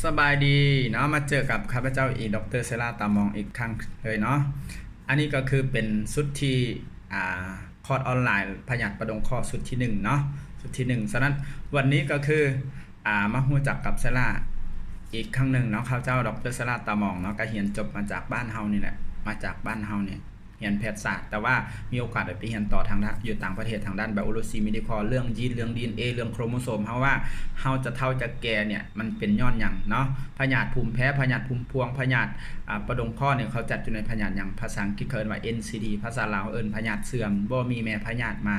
ສະບາຍດີເນາະ ມາເຈີກັບຂ້າພະເຈົ້າອີກ ດອກເຕີ ເຊລາ ຕາມອງ ອີກຄັ້ງເລີຍເນາະ. ອັນນີ້ກໍຄືເປັນຊຸດທີ່ ອ່າ ຄອດອອນລາຍພະຍາດປະດົງຄໍ້ຊຸດທີໜຶ່ງເນາະ ຊຸດທີໜຶ່ງ. ສະນັ້ນ ວັນນີ້ກໍຄື ອ່າ ມາຮູ້ຈັກກັບເຊລາອີກຄັ້ງໜຶ່ງເນາະ. ຂ້າພະເຈົ້າ ດອກເຕີ ເຊລາ ຕາມອງເນາະ ກໍຮຽນຈົບມາຈາກບ້ານເຮົານີ້ແຫຼະ ມາຈາກບ້ານເຮົານີ້ ຮຽນແພດສາດ ແຕ່ວ່າມີໂອກາດໄດ້ໄປຮຽນຕໍ່ທາງດ້ານ ຢູ່ຕ່າງປະເທດ ທາງດ້ານ Biology Medical ເລື່ອງ gene ເລື່ອງ ດີເອັນເອ ເລື່ອງ chromosome ເຮົາວ່າເຮົາຈະເຖົ້າຈະແກ່ເນ່ຍ ມັນເປັນຍ້ອນຫຍັງເນາະ. ພະຍາດພູມແພ້ ພະຍາດພູມພວງ ພະຍາດ ອ່າ ປະດົງຄໍ້ນີ້ ເຂົາຈັດຢູ່ໃນພະຍາດຫຍັງ? ພາສາອັງກິດເຂົາເອີ້ນວ່າ ເອັນຊີດີ ພາສາລາວເອີ້ນພະຍາດເຊື່ອມ ບໍ່ມີແມ່ພະຍາດມາ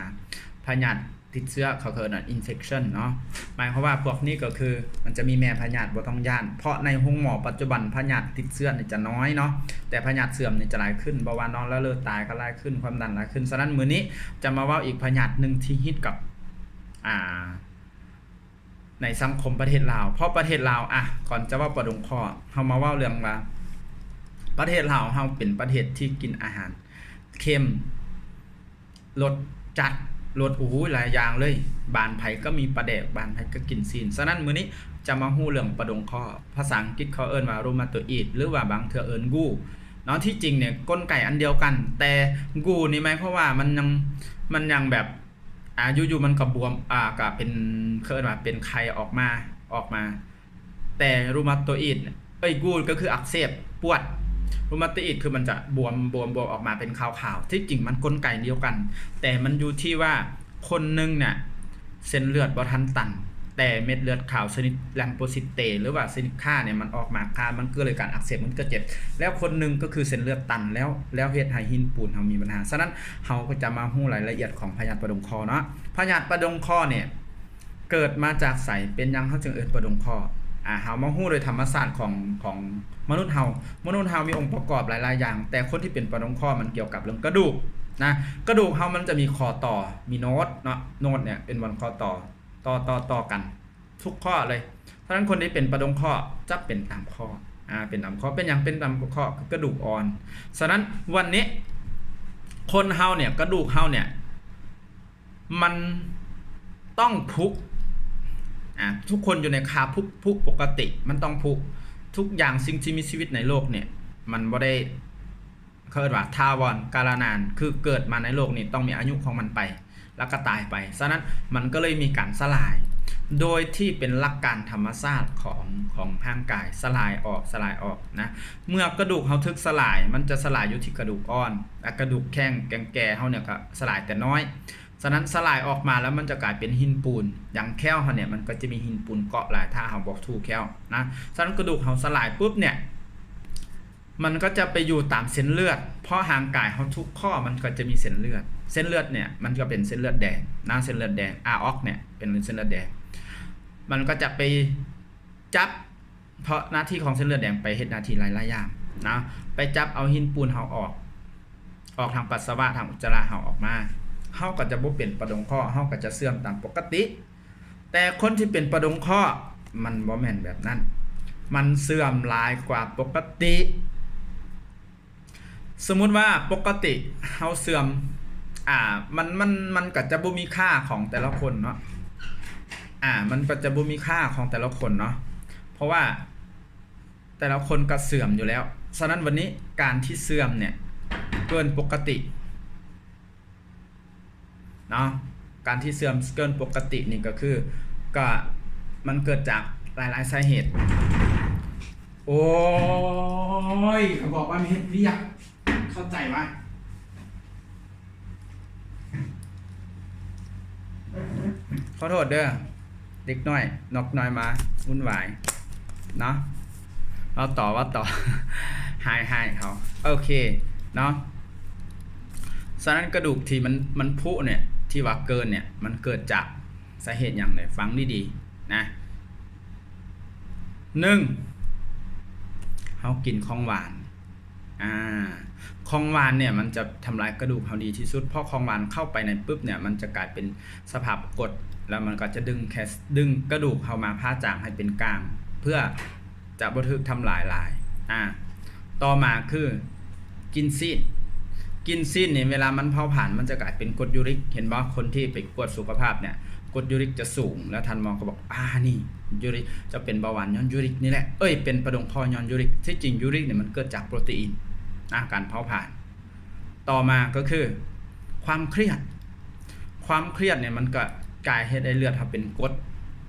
ພະຍາດ ຕິດເຊື້ອ ເຂົາເອີ້ນວ່າ infection ເນາະ. ໝາຍຄວາມວ່າພວກນີ້ກໍຄືມັນຈະມີແມ່ພະຍາດ ບໍ່ຕ້ອງຢ້ານ ເພາະໃນໂຮງໝໍປັດຈຸບັນພະຍາດຕິດເຊື້ອນີ້ຈະນ້ອຍເນາະ ແຕ່ພະຍາດເຊື່ອມນີ້ຈະຫຼາຍຂຶ້ນ ເບົາຫວານ ນອນລະເລີດຕາຍກໍຫຼາຍຂຶ້ນ ຄວາມດັນຫຼາຍຂຶ້ນ. ສະນັ້ນ ມື້ນີ້ຈະມາເວົ້າອີກພະຍາດໜຶ່ງທີ່ຮິດກັບ ອ່າ ໃນສັງຄົມປະເທດລາວ ເພາະປະເທດລາວ ອ່ະ ກ່ອນຈະເວົ້າປະດົງຄໍ້ ເຮົາມາເວົ້າເລື່ອງວ່າ ປະເທດລາວເຮົາເປັນປະເທດທີ່ກິນອາຫານເຄັມ ລົດຈັດ ລົດ ໂອ້ໂຫ ຫຼາຍຢ່າງເລີຍ ບ້ານໃຜກໍມີປາແດກ ບ້ານໃຜກໍກິນຊີ້ນ. ສະນັ້ນ ມື້ນີ້ຈະມາຮູ້ເລື່ອງປະດົງຄໍ້ ພາສາອັງກິດເຂົາເອີ້ນວ່າ rheumatoid ຫຼືວ່າບາງເທື່ອເອີ້ນ ghout ເນາະ. ທີ່ຈິງເນ່ຍ ກົນໄກອັນດຽວກັນ ແຕ່ ghout ນີ້ໝາຍຄວາມວ່າມັນຍັງ ມັນຍັງແບບ ອ່າ ຢູ່ໆມັນກໍບວມ ອ່າ ກໍເປັນ ເຂົາເອີ້ນວ່າເປັນໄຂ່ອອກມາ ອອກມາ ແຕ່ rheumatoid ເອີຍ ghout ກໍຄືອັກເສບ ປວດ rheumatoid ຄືມັນຈະບວມ ບວມ ບວມອອກມາເປັນຂາວໆ. ທີ່ຈິງມັນກົນໄກດຽວກັນ ແຕ່ມັນຢູ່ທີ່ວ່າຄົນໜຶ່ງເນ່ຍເສັ້ນເລືອດບໍ່ທັນຕັນ ແຕ່ເມັດເລືອດຂາວຊະນິດ lymphocyte ຫຼືວ່າຊະນິດຂ້າເນ່ຍ ມັນອອກມາຂ້າ ມັນເກີດເລີຍການອັກເສບ ມັນກໍເຈັບ. ແລ້ວຄົນໜຶ່ງກໍຄືເສັ້ນເລືອດຕັນແລ້ວ ແລ້ວເຮັດໃຫ້ຫີນປູນເຮົາມີບັນຫາ. ສະນັ້ນ ເຮົາກໍຈະມາຮູ້ລາຍລະອຽດຂອງພະຍາດປະດົງຄໍ້ເນາະ. ພະຍາດປະດົງຄໍ້ເນ່ຍ ເກີດມາຈາກໃສ? ເປັນຫຍັງເຮົາຈຶ່ງເອີ້ນປະດົງຄໍ້? ອ່າ ເຮົາມາຮູ້ໂດຍທຳມະຊາດຂອງ ຂອງມະນຸດເຮົາ. ມະນຸດເຮົາມີອົງປະກອບຫຼາຍໆຢ່າງ ແຕ່ຄົນທີ່ເປັນປະດົງຄໍ້ມັນກ່ຽວກັບເລື່ອງກະດູກນະ. ກະດູກເຮົາມັນຈະມີຂໍ້ຕໍ່ ມີໂນດເນາະ ໂນດເນ່ຍເປັນບ່ອນຂໍ້ຕໍ່ ຕໍ່ ຕໍ່ ຕໍ່ກັນທຸກຂໍ້ເລີຍ. ສະນັ້ນ ຄົນທີ່ເປັນປະດົງຄໍ້ຈະເປັນຕາມຂໍ້ ອ່າ ເປັນຕາມຂໍ້. ເປັນຫຍັງເປັນຕາມຂໍ້? ຄືກະດູກອ່ອນ. ສະນັ້ນ ວັນນີ້ຄົນເຮົາເນ່ຍ ກະດູກເຮົາເນ່ຍ ມັນຕ້ອງພຸ ອ່າ ທຸກຄົນຢູ່ໃນຄາບພຸ ພຸປົກກະຕິ ມັນຕ້ອງພຸ. ທຸກຢ່າງສິ່ງທີ່ມີຊີວິດໃນໂລກເນ່ຍ ມັນບໍ່ໄດ້ ເຂົາເອີ້ນວ່າຖາວອນ ກາລະນານ ຄືເກີດມາໃນໂລກນີ້ຕ້ອງມີອາຍຸຂອງມັນໄປ ແລ້ວກໍຕາຍໄປ. ສະນັ້ນ ມັນກໍເລີຍມີການສະຫຼາຍ ໂດຍທີ່ເປັນຫຼັກການທຳມະຊາດຂອງ ຂອງຮ່າງກາຍ ສະຫຼາຍອອກ ສະຫຼາຍອອກນະ. ເມື່ອກະດູກເຮົາຖືກສະຫຼາຍ ມັນຈະສະຫຼາຍຢູ່ທີ່ກະດູກອ່ອນ ແລະ ກະດູກແຂງແກ່ງແກ່ເຮົາເນ່ຍກໍສະຫຼາຍແຕ່ນ້ອຍ. ສະນັ້ນ ສະຫຼາຍອອກມາແລ້ວມັນຈະກາຍເປັນຫີນປູນ. ຢ່າງແຂ້ວເຮົາເນ່ຍ ມັນກໍຈະມີຫີນປູນເກາະຫຼາຍ ຖ້າເຮົາບໍ່ຖູແຂ້ວນະ. ສະນັ້ນ ກະດູກເຮົາສະຫຼາຍປຸບເນ່ຍ ມັນກໍຈະໄປຢູ່ຕາມເສັ້ນເລືອດ ເພາະຮ່າງກາຍເຮົາທຸກຂໍ້ມັນກໍຈະມີເສັ້ນເລືອດ. ເສັ້ນເລືອດເນ່ຍ ມັນກໍເປັນເສັ້ນເລືອດແດງນະ ເສັ້ນເລືອດແດງ ອາອອກເນ່ຍ ເປັນເສັ້ນເລືອດແດງ ມັນກໍຈະໄປຈັບ ເພາະໜ້າທີ່ຂອງເສັ້ນເລືອດແດງໄປເຮັດໜ້າທີ່ຫຼາຍໆຢ່າງນະ ໄປຈັບເອົາຫີນປູນເຮົາອອກ ອອກທາງປັດສະວະ ທາງອຸດຈະລະເຮົາອອກມາ ເຮົາກໍຈະບໍ່ເປັນປະດົງຄໍ້ ເຮົາກໍຈະເສື່ອມຕາມປົກກະຕິ. ແຕ່ຄົນທີ່ເປັນປະດົງຄໍ້ ມັນບໍ່ແມ່ນແບບນັ້ນ ມັນເສື່ອມຫຼາຍກວ່າປົກກະຕິ. ສົມມຸດວ່າປົກກະຕິເຮົາເສື່ອມ ອ່າ ມັນ ມັນ ມັນກໍຈະບໍ່ມີຄ່າຂອງແຕ່ລະຄົນເນາະ ອ່າ ມັນກໍຈະບໍ່ມີຄ່າຂອງແຕ່ລະຄົນເນາະ ເພາະວ່າ ແຕ່ລະຄົນກໍເສື່ອມຢູ່ແລ້ວ. ສະນັ້ນ ວັນນີ້ການທີ່ເສື່ອມເນ່ຍເກີນປົກກະຕິເນາະ ການທີ່ເສື່ອມເກີນປົກກະຕິນີ້ກໍຄື ກໍມັນເກີດຈາກຫຼາຍໆສາເຫດ. ໂອ້ຍ ເຂົາບອກວ່າໃຫ້ເຮັດວຽກ ເຂົ້າໃຈວະ? ຂໍໂທດເດີ ເດັກນ້ອຍ ນົກນ້ອຍມາວຸ່ນວາຍເນາະ. ເວົ້າຕໍ່ ເວົ້າຕໍ່ ຫາຍ ຫາຍເຂົາ ໂອເຄເນາະ. ສະນັ້ນ ກະດູກທີ່ມັນ ມັນພຸເນ່ຍ ທີ່ວ່າເກີນເນ່ຍ ມັນເກີດຈາກສາເຫດຫຍັງເດ? ຟັງດີໆນະ. ໜຶ່ງ ເຮົາກິນຂອງຫວານ ອ່າ ຂອງຫວານເນ່ຍ ມັນຈະທຳລາຍກະດູກເຮົາດີທີ່ສຸດ ເພາະຂອງຫວານເຂົ້າໄປໃນປຶບເນ່ຍ ມັນຈະກາຍເປັນສະພາບກົດ ແລ້ວມັນກໍຈະດຶງແຄ ດຶງກະດູກເຮົາມາຜ່າຈາງໃຫ້ເປັນກາງ ເພື່ອຈະບໍ່ຖືກທຳລາຍຫຼາຍ. ອ່າ ຕໍ່ມາຄືກິນຊີ້ນ ກິນຊີ້ນນີ້ ເວລາມັນເຜົາຜານ ມັນຈະກາຍເປັນກົດຢູຣິກ ເຫັນບໍ່? ຄົນທີ່ໄປກວດສຸຂະພາບເນ່ຍ ກົດຢູຣິກຈະສູງ ແລ້ວທ່ານໝໍກໍບອກ ອ່າ ນີ້ ຢູຣິກ ຈະເປັນເບົາຫວານຍ້ອນຢູຣິກນີ້ແຫຼະ ເອີຍ ເປັນປະດົງຄໍຍ້ອນຢູຣິກ. ທີ່ຈິງຢູຣິກນີ້ມັນເກີດຈາກໂປຣຕີນນະ ການເຜົາຜານ. ຕໍ່ມາກໍຄືຄວາມຄຽດ, ຄວາມຄຽດນີ້ມັນກໍກາຍເຮັດໃຫ້ເລືອດເຮົາເປັນກົດ,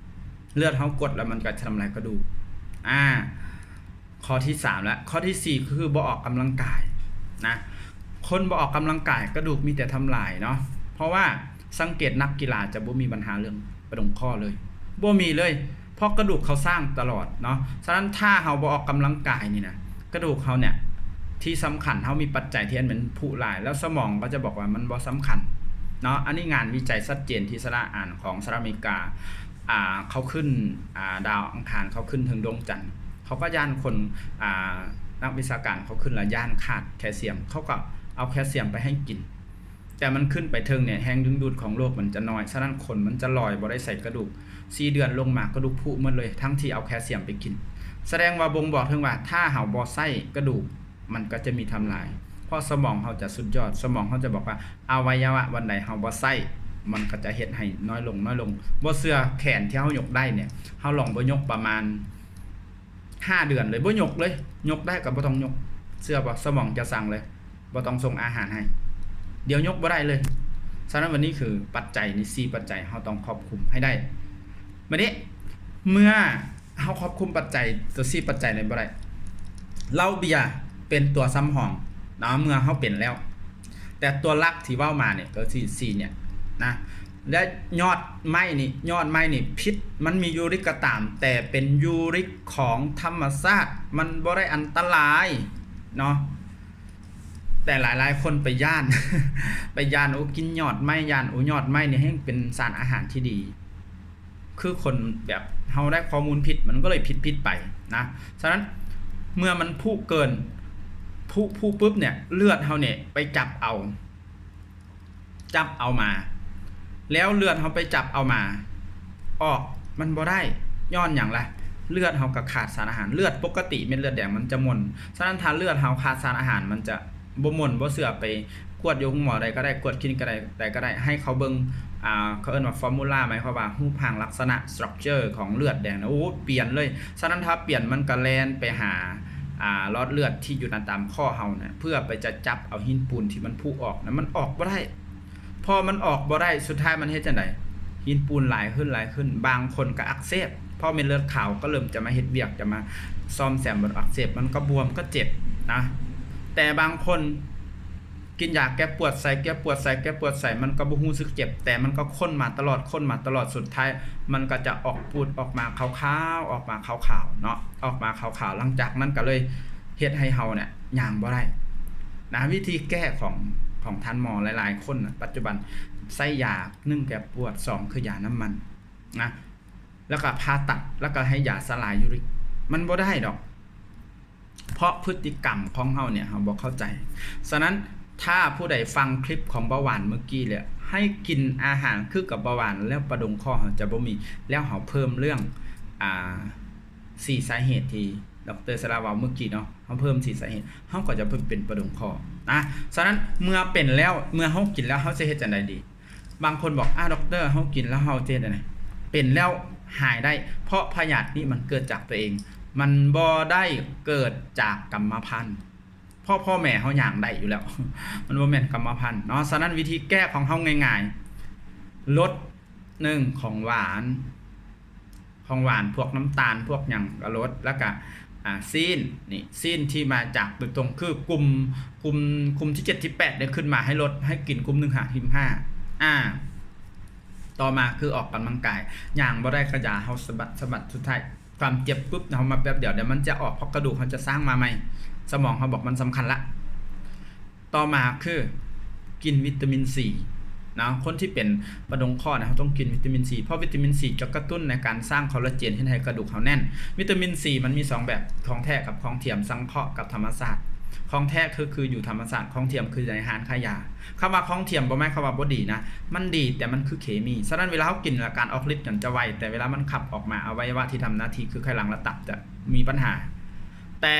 ເລືອດເຮົາກົດແລ້ວມັນກໍຈະທຳລາຍກະດູກ. ອາ ຂໍ້ທີສາມລະ. ຂໍ້ທີສີ່ກໍຄືບໍ່ອອກກຳລັງກາຍນະ. ຄົນບໍ່ອອກກຳລັງກາຍ ກະດູກມີແຕ່ທຳລາຍເນາະ. ເພາະວ່າສັງເກດນັກກິລາຈະບໍ່ມີບັນຫາເລື່ອງປະດົງຄໍເລີຍ, ບໍ່ມີເລີຍ, ເພາະກະດູກເຂົາສ້າງຕະຫຼອດເນາະ. ສະນັ້ນຖ້າເຮົາບໍ່ອອກກຳລັງກາຍນີ້ນະ ກະດູກເຮົາເນຍທີ່ສຳຄັນ ເຮົາມີປັດໄຈທີ່ອັນແມ່ນຜຸຫຼາຍ ແລ້ວສະໝອງກໍຈະບອກວ່າມັນບໍ່ສຳຄັນເນາະ. ອັນນີ້ງານວິໄຈຊັດເຈນທີ່ສະຫຼະອານຂອງສະຫະລັດອາເມລິກາ ອ່າ ເຂົາຂຶ້ນ ອ່າ ດາວອັງຄານ ເຂົາຂຶ້ນເທິງດວງຈັນ ເຂົາກໍຢ້ານຄົນ ອ່າ ນັກວິຊາການເຂົາຂຶ້ນລະຢ້ານຂາດແຄຊຽມ ເຂົາກໍເອົາແຄຊຽມໄປໃຫ້ກິນ ແຕ່ມັນຂຶ້ນໄປເທິງເນຍ ແຮງດຶງດູດຂອງໂລກມັນຈະນ້ອຍ, ສະນັ້ນຄົນມັນຈະລອຍ ບໍ່ໄດ້ໃສ່ກະດູກ. ສີ່ເດືອນລົງມາກະດູກຜຸໝົດເລີຍ ທັງທີ່ເອົາແຄຊຽມໄປກິນ. ສະແດງວ່າບົ່ງບອກເຖິງວ່າ ຖ້າເຮົາບໍ່ໃຊ້ກະດູກ ມັນກໍຈະມີທຳລາຍ ເພາະສະໝອງເຮົາຈະສຸດຍອດ, ສະໝອງເຮົາຈະບອກວ່າ ອະໄວຍະວະອັນໃດເຮົາບໍ່ໃຊ້ ມັນກໍຈະເຮັດໃຫ້ນ້ອຍລົງ, ນ້ອຍລົງ. ບໍ່ເຊື່ອແຂນທີ່ເຮົາຍົກໄດ້ເນຍ ເຮົາລອງບໍ່ຍົກປະມານ ຫ້າເດືອນເລີຍ ບໍ່ຍົກເລີຍ, ຍົກໄດ້ກໍບໍ່ຕ້ອງຍົກ. ເຊື່ອບໍ່? ສະໝອງຈະສັ່ງເລີຍ, ບໍ່ຕ້ອງສົ່ງອາຫານໃຫ້, ດຽວຍົກບໍ່ໄດ້ເລີຍ. ສະນັ້ນ ວັນນີ້ຄືປັດໄຈນີ້ ສີ່ປັດໄຈ ເຮົາຕ້ອງຄອບຄຸມໃຫ້ໄດ້. ບາດນີ້ ເມື່ອເຮົາຄອບຄຸມປັດໄຈຕົວສີ່ປັດໄຈນີ້ບໍ່ໄດ້, ເຫຼົ້າເບຍເປັນຕົວສຳຮອງເນາະ ເມື່ອເຮົາເປັນແລ້ວ. ແຕ່ຕົວຫຼັກທີ່ເວົ້າມານີ້ ກໍຄືສີ່ເນຍນະ ແລະ ຍອດໄມ້ນີ້ ຍອດໄມ້ນີ້ພິດ, ມັນມີຢູຣິກກໍຕາມ ແຕ່ເປັນຢູຣິກຂອງທຳມະຊາດ, ມັນບໍ່ໄດ້ອັນຕະລາຍເນາະ. ແຕ່ຫຼາຍໆຄົນໄປຢ້ານ ໄປຢ້ານ ໂອ້ ກິນຍອດໄມ້, ຢ້ານ ໂອ້ ຍອດໄມ້ນີ້ແຮ່ງເປັນສານອາຫານທີ່ດີ. ຄືຄົນແບບເຮົາໄດ້ຂໍ້ມູນຜິດ ມັນກໍເລີຍຜິດໆໄປນະ. ສະນັ້ນ ເມື່ອມັນຜຸເກີນ ຜຸ ຜຸປຶບເນຍ ເລືອດເຮົານີ້ໄປຈັບເອົາ ຈັບເອົາມາ ແລ້ວເລືອດເຮົາໄປຈັບເອົາມາ ອອກມັນບໍ່ໄດ້. ຍ້ອນຫຍັງລະ? ເລືອດເຮົາກໍຂາດສານອາຫານ. ເລືອດປົກກະຕິເມັດເລືອດແດງມັນຈະໝົນ, ສະນັ້ນ ຖ້າເລືອດເຮົາຂາດສານອາຫານ ມັນຈະບໍ່ໝົນ. ບໍ່ເຊື່ອໄປກວດຢູ່ໂຮງໝໍໃດກໍໄດ້, ກວດຄລີນິກໃດກໍໄດ້, ໃຫ້ເຂົາເບິ່ງ ອ່າ ເຂົາເອີ້ນວ່າ formula ໝາຍຄວາມວ່າຮູບຮ່າງລັກສະນະ structure ຂອງເລືອດແດງນະ ໂອ້ ປ່ຽນເລີຍ. ສະນັ້ນ ຖ້າປ່ຽນ ມັນກໍແລ່ນໄປຫາ ອ່າ ຫຼອດເລືອດທີ່ຢູ່ໃນຕາມຂໍ້ເຮົານະ ເພື່ອໄປຈະຈັບເອົາຫີນປູນທີ່ມັນຜຸອອກນະ ມັນອອກບໍ່ໄດ້. ພໍມັນອອກບໍ່ໄດ້ ສຸດທ້າຍມັນເຮັດຈັ່ງໃດ? ຫີນປູນຫຼາຍຂຶ້ນ ຫຼາຍຂຶ້ນ, ບາງຄົນກໍອັກເສບ ເພາະເມັດເລືອດຂາວກໍເລີ່ມຈະມາເຮັດວຽກ ຈະມາສ້ອມແຊມບ່ອນອັກເສບ, ມັນກໍບວມ ກໍເຈັບນະ. ແຕ່ບາງຄົນກິນຢາແກ້ປວດໃສ່ ແກ້ປວດໃສ່ ແກ້ປວດໃສ່ ມັນກໍບໍ່ຮູ້ສຶກເຈັບ, ແຕ່ມັນກໍຄົ້ນມາຕະຫຼອດ ຄົ້ນມາຕະຫຼອດ, ສຸດທ້າຍມັນກໍຈະອອກປູດອອກມາຂາວໆ ອອກມາຂາວໆເນາະ ອອກມາຂາວໆ. ຫຼັງຈາກນັ້ນກໍເລີຍເຮັດໃຫ້ເຮົາເນຍຍ່າງບໍ່ໄດ້ນະ. ວິທີແກ້ຂອງ ຂອງທ່ານໝໍຫຼາຍໆຄົນນະ ປັດຈຸບັນໃຊ້ຢາ ໜຶ່ງ ແກ້ປວດ, ສອງ ຄືຢານ້ຳມັນນະ ແລ້ວກໍຜ່າຕັດ ແລ້ວກໍໃຫ້ຢາສະລາຍຢູຣິກ ມັນບໍ່ໄດ້ດອກ ເພາະພຶດຕິກຳຂອງເຮົາເນຍ ເຮົາບໍ່ເຂົ້າໃຈ. ສະນັ້ນ ຖ້າຜູ້ໃດຟັງຄລິບຂອງເບົາຫວານເມື່ອກີ້ແລ້ວ ໃຫ້ກິນອາຫານຄືກັບເບົາຫວານ ແລ້ວປະດົງຄໍເຮົາຈະບໍ່ມີ. ແລ້ວເຮົາເພີ່ມເລື່ອງ ອ່າ ສີ່ສາເຫດທີ່ ດຣ ສາລາ ເວົ້າເມື່ອກີ້ເນາະ, ເຮົາເພີ່ມສີ່ສາເຫດ ເຮົາກໍຈະເປັນປະດົງຄໍນະ. ສະນັ້ນ ເມື່ອເປັນແລ້ວ ເມື່ອເຮົາກິນແລ້ວ ເຮົາຈະເຮັດຈັ່ງໃດດີ? ບາງຄົນບອກ ອາ ດັອກເຕີ ເຮົາກິນແລ້ວເຮົາຈະເຮັດຈັ່ງໃດ? ເປັນແລ້ວຫາຍໄດ້ ເພາະພະຍາດນີ້ມັນເກີດຈາກຕົວເອງ, ມັນບໍ່ໄດ້ເກີດຈາກກຳມະພັນ, ເພາະພໍ່ແມ່ເຮົາຍ່າງໄດ້ຢູ່ແລ້ວ ມັນບໍ່ແມ່ນກຳມະພັນເນາະ. ສະນັ້ນ ວິທີແກ້ຂອງເຮົາງ່າຍໆ ລົດ ໜຶ່ງ ຂອງຫວານ ຂອງຫວານ ພວກນ້ຳຕານ ພວກຫຍັງກໍລົດ ແລ້ວກະ ອ່າ ຊີ້ນ ນີ້ ຊີ້ນທີ່ມາຈາກໂດຍຕົງ ຄືກຸ່ມ ກຸ່ມ ກຸ່ມທີເຈັດ ທີແປດ ນີ້ ຂຶ້ນມາໃຫ້ລົດ ໃຫ້ກິນກຸ່ມໜຶ່ງຫາ ທີຫ້າ ອ່າ ຕໍ່ມາຄືອອກກຳລັງກາຍ ຍ່າງບໍ່ໄດ້ກະຢາເຮົາສະບັດ ສະບັດ ສຸດທ້າຍຄວາມເຈັບປຶບ ເຮົາມາແປັບດຽວ ດຽວມັນຈະອອກ ເພາະກະດູກເຮົາຈະສ້າງມາໃໝ່ ສະໝອງເຮົາບອກມັນສຳຄັນລະ. ຕໍ່ມາຄືກິນວິຕາມິນຊີເນາະ. ຄົນທີ່ເປັນປະດົງຄໍນະ ເຮົາຕ້ອງກິນວິຕາມິນຊີ ເພາະວິຕາມິນຊີຈະກະຕຸ້ນໃນການສ້າງຄໍລາເຈນ ເຮັດໃຫ້ກະດູກເຮົາແໜ້ນ. ວິຕາມິນຊີມັນມີສອງແບບ ຂອງແທ້ກັບຂອງທຽມ, ສັງເຄາະກັບທຳມະຊາດ. ຂອງແທ້ຄື ຄືຢູ່ທຳມະຊາດ, ຂອງທຽມຄືໃນຮ້ານຂາຍຢາ. ຄຳວ່າຂອງທຽມບໍ່ໝາຍຄວາມວ່າບໍ່ດີນະ, ມັນດີ ແຕ່ມັນຄືເຄມີ. ສະນັ້ນ ເວລາເຮົາກິນລະການອອກລິດນັ້ນຈະໄວ, ແຕ່ເວລາມັນຂັບອອກມາ ອະໄວຍະວະທີ່ທຳໜ້າທີ່ຄືໄຂ່ຫຼັງ ແລະ ຕັບຈະມີບັນຫາ. ແຕ່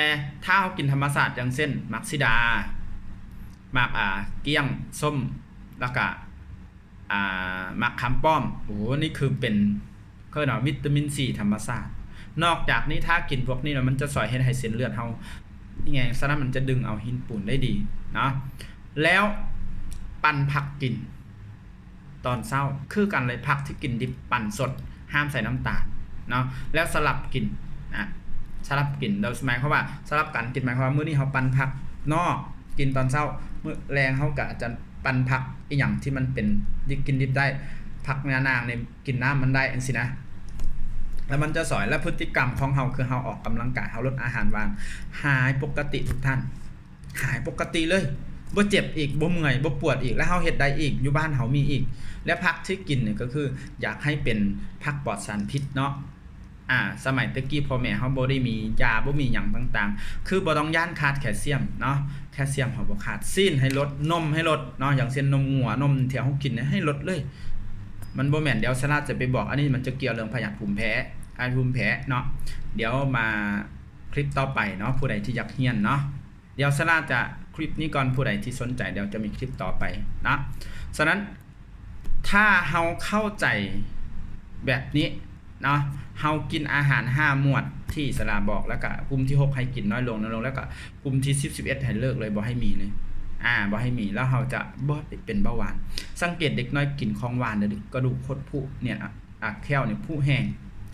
ຖ້າເຮົາກິນທຳມະຊາດ ຢ່າງເຊັ່ນ ໝາກສີດາ ໝາກ ອ່າ ກ້ຽງ ສົ້ມ ແລ້ວກະ ອ່າ ໝາກຂາມປ້ອມ ໂອ້ ນີ້ຄືເປັນ ເຂົາເອີ້ນວ່າວິຕາມິນຊີທຳມະຊາດ. ນອກຈາກນີ້ ຖ້າກິນພວກນີ້ແລ້ວ ມັນຈະຊ່ອຍເຮັດໃຫ້ເສັ້ນເລືອດເຮົາແຮງ ສະນັ້ນມັນຈະດຶງເອົາຫີນປູນໄດ້ດີເນາະ. ແລ້ວປັ້ນຜັກກິນຕອນເຊົ້າຄືກັນເລີຍ, ຜັກທີ່ກິນດິບ ປັ້ນສົດ ຫ້າມໃສ່ນ້ຳຕານເນາະ. ແລ້ວສະຫຼັບກິນ ອາ ສະຫຼັບກິນ ໂດຍໝາຍຄວາມວ່າ ສະຫຼັບກັນກິນ ໝາຍຄວາມວ່າ ມື້ນີ້ເຮົາປັ້ນຜັກນອກກິນຕອນເຊົ້າ, ມື້ແລງເຮົາກໍອາດຈະປັ້ນຜັກອີ່ຫຍັງທີ່ມັນເປັນດິບ ກິນດິບໄດ້, ຜັກຍານາງນີ້ ກິນນ້ຳມັນໄດ້ຈັ່ງຊີ້ນະ ແລ້ວມັນຈະຊ່ອຍ. ແລ້ວພຶດຕິກຳຂອງເຮົາ ຄືເຮົາອອກກຳລັງກາຍ ເຮົາລົດອາຫານຫວານ ຫາຍປົກກະຕິທຸກທ່ານ, ຫາຍປົກກະຕິເລີຍ, ບໍ່ເຈັບອີກ ບໍ່ເມື່ອຍ ບໍ່ປວດອີກ ແລ້ວເຮົາເຮັດໄດ້ອີກ ຢູ່ບ້ານເຮົາມີອີກ. ແລະ ຜັກທີ່ກິນນີ້ກໍຄືຢາກໃຫ້ເປັນຜັກປອດສານພິດເນາະ. ອາ ສະໄໝແຕ່ກີ້ພໍ່ແມ່ເຮົາບໍ່ໄດ້ມີຢາ ບໍ່ມີຫຍັງຕ່າງໆ ຄືບໍ່ຕ້ອງຢ້ານຂາດແຄຊຽມເນາະ, ແຄຊຽມເຮົາບໍ່ຂາດ. ຊີ້ນໃຫ້ລົດ ນົມໃຫ້ລົດເນາະ, ຢ່າງເຊັ່ນນົມງົວ ນົມທີ່ເຮົາກິນໃຫ້ລົດເລີຍ. ມັນບໍ່ແມ່ນ ດຽວຊາລາຈະໄປບອກ ອັນນີ້ມັນຈະກ່ຽວເລື່ອງພະຍາດພູມແພ້ ອາ ພູມແພ້ເນາະ. ດຽວມາຄລິບຕໍ່ໄປເນາະ ຜູ້ໃດທີ່ຢາກຮຽນເນາະ. ດຽວຊາລາຈະຄລິບນີ້ກ່ອນ, ຜູ້ໃດທີ່ສົນໃຈ ດຽວຈະມີຄລິບຕໍ່ໄປເນາະ. ສະນັ້ນ ຖ້າເຮົາເຂົ້າໃຈແບບນີ້ເນາະ, ເຮົາກິນອາຫານຫ້າໝວດທີ່ສາລາບອກ ແລ້ວກະກຸ່ມທີຫົກໃຫ້ກິນນ້ອຍລົງ ນ້ອຍລົງ ແລ້ວກະກຸ່ມທີສິບ ສິບເອັດໃຫ້ເລີກເລີຍ ບໍ່ໃຫ້ມີເລີຍ ອາ ບໍ່ໃຫ້ມີ ແລ້ວເຮົາຈະບໍ່ເປັນເບົາຫວານ. ສັງເກດເດັກນ້ອຍກິນຂອງຫວານ ກະດູກຄົດຜຸເນຍ ອາ ແຂ້ວນີ້ຜຸແຮງ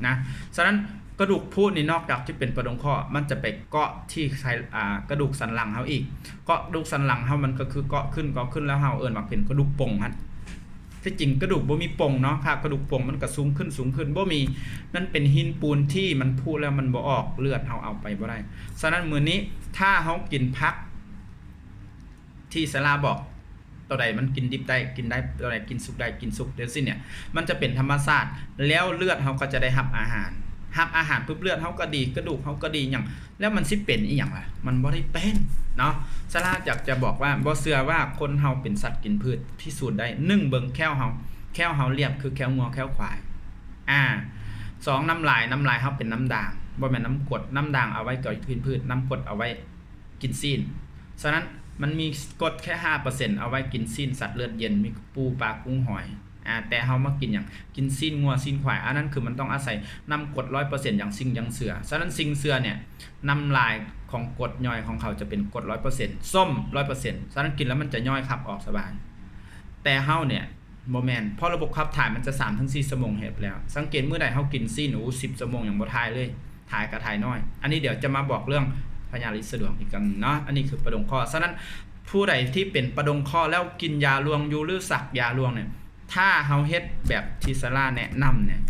ນະ. ສະນັ້ນ ກະດູກຜຸນີ້ນອກຈາກຈະເປັນປະດົງຂໍ້ ມັນຈະໄປເກາະທີ່ໄຂ ອາ ກະດູກສັນຫຼັງເຮົາອີກ. ເກາະກະດູກສັນຫຼັງເຮົາ ມັນກໍຄືເກາະຂຶ້ນ ເກາະຂຶ້ນ ແລ້ວເຮົາເອີ້ນວ່າເປັນກະດູກປົງຫັ້ນ. ທີ່ຈິງກະດູກບໍ່ມີປົງເນາະ, ຖ້າກະດູກປົງມັນກໍສູງຂຶ້ນ ສູງຂຶ້ນ ບໍ່ມີ. ມັນເປັນຫີນປູນທີ່ມັນຜຸແລ້ວມັນບໍ່ອອກ, ເລືອດເຮົາເອົາໄປບໍ່ໄດ້. ສະນັ້ນ ມື້ນີ້ຖ້າເຮົາກິນຜັກ ທີ່ສາລາບອກ ຕົວໃດມັນກິນດິບໄດ້ ກິນໄດ້, ຕົວໃດກິນສຸກໄດ້ ກິນສຸກ ຈັ່ງຊີ້ເນຍ ມັນຈະເປັນທຳມະຊາດ ແລ້ວເລືອດເຮົາກໍຈະໄດ້ຮັບອາຫານ, ຮັບອາຫານປຶບ ເລືອດເຮົາກໍດີ ກະດູກເຮົາກໍດີຫຍັງ ແລ້ວມັນຊິເປັນອີ່ຫຍັງລະ? ມັນບໍ່ໄດ້ເປັນເນາະ. ສາລາຢາກຈະບອກວ່າ ບໍ່ເຊື່ອວ່າຄົນເຮົາເປັນສັດກິນພືດ ພິສູດໄດ້. ໜຶ່ງ ເບິ່ງແຂ້ວເຮົາ, ແຂ້ວເຮົາລຽບຄືແຂ້ວງົວແຂ້ວຄວາຍ. ອາ ສອງ ນ້ຳລາຍ, ນ້ຳລາຍເຮົາເປັນນ້ຳດ່າງ ບໍ່ແມ່ນນ້ຳກົດ, ນ້ຳດ່າງເອົາໄວ້ກິນພືດ ນ້ຳກົດເອົາໄວ້ ກິນຊີ້ນ. ສະນັ້ນ ມັນມີກົດແຄ່ຫ້າເປີເຊັນ ເອົາໄວ້ກິນຊີ້ນສັດເລືອດເຢັນ ມີປູ ປາ ກຸ້ງ ຫອຍ. ອາ ແຕ່ເຮົາມາກິນຫຍັງ? ກິນຊີ້ນງົວ ຊີ້ນຄວາຍ. ອັນນັ້ນຄືມັນຕ້ອງອາໄສນ້ຳກົດຮ້ອຍເປີເຊັນ ຢ່າງຊິງ ຢ່າງເສືອ. ສະນັ້ນ ຊິງ ເສືອເນຍ ນ້ຳລາຍຂອງກົດຍ່ອຍຂອງເຂົາຈະເປັນກົດຮ້ອຍເປີເຊັນ ສົ້ມຮ້ອຍເປີເຊັນ. ສະນັ້ນ ກິນແລ້ວມັນຈະຍ່ອຍຂັບອອກສະບາຍ. ແຕ່ເຮົາເນຍ ບໍ່ແມ່ນ ເພາະລະບົບຂັບຖ່າຍມັນຈະສາມເຖິງສີ່ຊົ່ວໂມງເຮັດແລ້ວ. ສັງເກດມື້ໃດເຮົາກິນຊີ້ນ ໂອ້ ສິບຊົ່ວໂມງຍັງບໍ່ຖ່າຍເລີຍ, ຖ່າຍກໍຖ່າຍນ້ອຍ. ອັນນີ້ດຽວຈະມາບອກເລື່ອງພະຍາດລິດສະດວງອີກຄັ້ງໜຶ່ງເນາະ. ອັນນີ້ຄືປະດົງຂໍ້. ສະນັ້ນ ຜູ້ໃດທີ່ເປັນປະດົງຂໍ້ແລ້ວກິນຢາລວງຢູ່ ຫຼື ສັກຢາລວງເນຍ ຖ້າເຮົາເຮັດແບບທີ່ສາລາແນະນຳເນຍ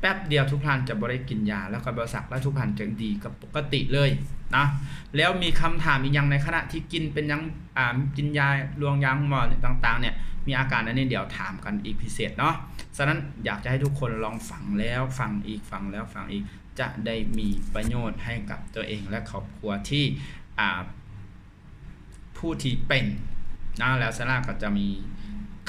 ແປັບດຽວທຸກທ່ານຈະບໍ່ໄດ້ກິນຢາ ແລ້ວກໍບໍ່ສັກ ແລ້ວທຸກທ່ານຈະດີກັບ ປົກກະຕິເລີຍນະ. ແລ້ວມີຄຳຖາມອີກຫຍັງໃນຂະນະທີ່ກິນເປັນຫຍັງ ອາ ກິນຢາລວງຢາໂຮງໝໍຕ່າງໆເນຍ ມີອາການອັນນີ້ ດຽວຖາມກັນອີກພິເສດເນາະ. ສະນັ້ນ ຢາກຈະໃຫ້ທຸກຄົນລອງຟັງແລ້ວຟັງອີກ ຟັງແລ້ວຟັງອີກ ຈະໄດ້ມີປະໂຫຍດໃຫ້ກັບຕົວເອງ ແລະ ຄອບຄົວທີ່ ອາ ຜູ້ທີ່ເປັນນະ. ແລ້ວຊາລາກໍຈະມີ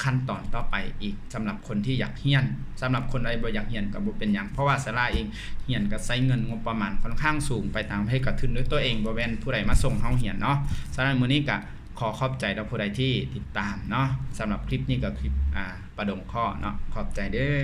ຂັ້ນຕອນຕໍ່ໄປອີກ ສຳລັບຄົນທີ່ຢາກຮຽນ. ສຳລັບຄົນໃດບໍ່ຢາກຮຽນກໍບໍ່ເປັນຫຍັງ ເພາະວ່າຊາລາເອງຮຽນກໍໃຊ້ເງິນງົບປະມານຂ້ອນຂ້າງສູງ ໄປຕ່າງປະເທດກໍທຶນດ້ວຍຕົວເອງ ບໍ່ແມ່ນຜູ້ໃດມາສົ່ງເຮົາຮຽນເນາະ. ສະນັ້ນ ມື້ນີ້ກໍຂໍຂອບໃຈຕໍ່ຜູ້ໃດທີ່ຕິດຕາມເນາະ. ສຳລັບຄລິບນີ້ກໍຄລິບ ອາ ປະດົງຂໍ້ເນາະ. ຂອບໃຈເດີ້.